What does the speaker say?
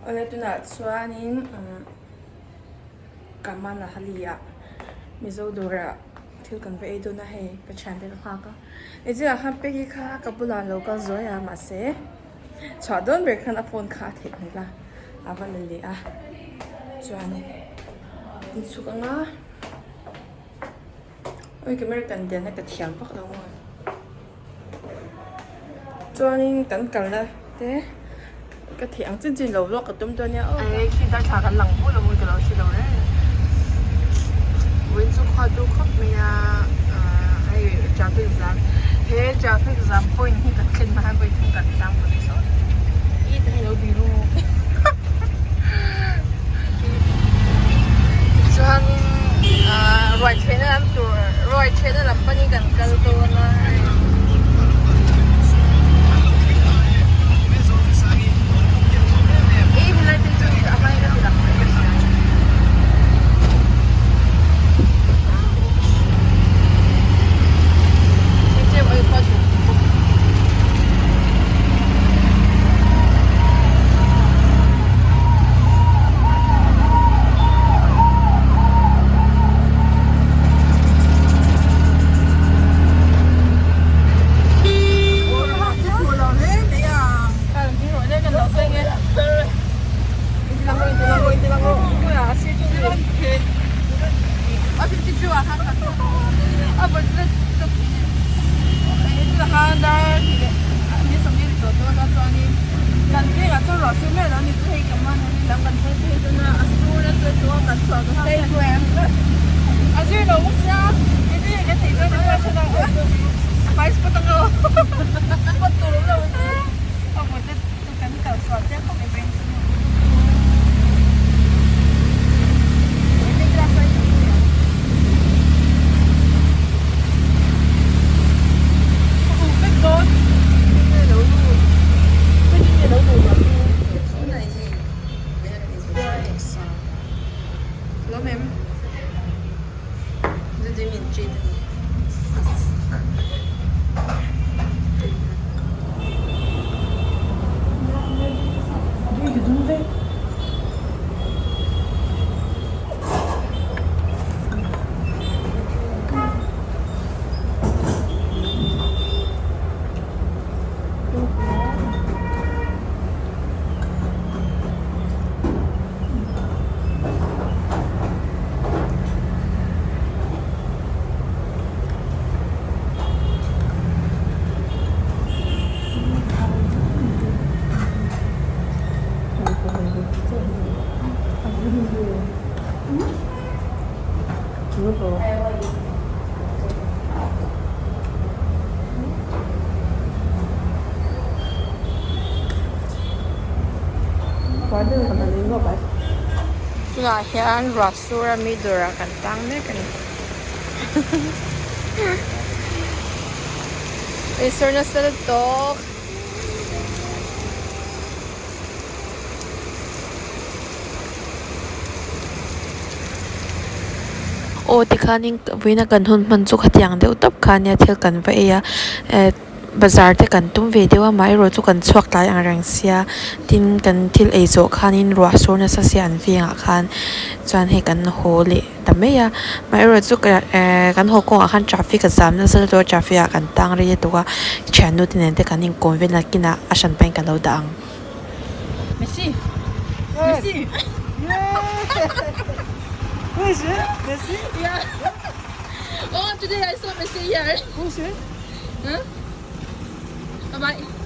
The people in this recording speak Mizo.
Awle tunah chuanin umm Kamala Hali ah Mizo dawrah thil kan va ei dawn a hei ka thiante ka nghak a nichina khan Peggy kha ka bulah a lo kal zuai a mahse chhuah dawn ber khan a phone kha a theih hmel a a va la leh a chuanin in chhuk ang a. Oi camera kan dian a ka thiam vak lo maw chuanin kan kalna te ka theih ang chin chin lo vlog ka tum dawn nia aw. Eng khi darthla kan lang pawh lo maw ka lo hre lo reng vawiin chu khua chu khawp mai a ahh hei traffic jam he traffic jam point hi kan thlen hma hian vawi thum kan tlang police ho i te hi lo biru Chuanin ahh ruai chhehna lam tur ruai chhehna lam panin kan kal dawn a hei. Ih helai phei chu a hmain ka ti lang mai ka hria. Tunah hian ruah sur a mi dawrah kan tang mek a ni. Ei sur nasa lutuk. Aw tikhanin vawiina kan hun hman chu khatiang deuh tawp kha ania thil kan va ei a eh bazar te kan tum ve deuh a amaherawh chu kan chhuak tlai ang reng sia tin kan thil ei zawh khanin ruah sur nasa sia an vengah khan chuan hei kan haw leh ta mai a amaherawh chu eh kan haw kawngah khan traffic a zam nasa lutuk a traffic ah kan tang rei lutuk a thiannu te nen te kan inkawm vel a kinah a hran pahin ka lo dah ang. Messi Messi Who is it? Messi? Yeah. Oh, today I saw Messi here. Who is it? Huh? Bye bye.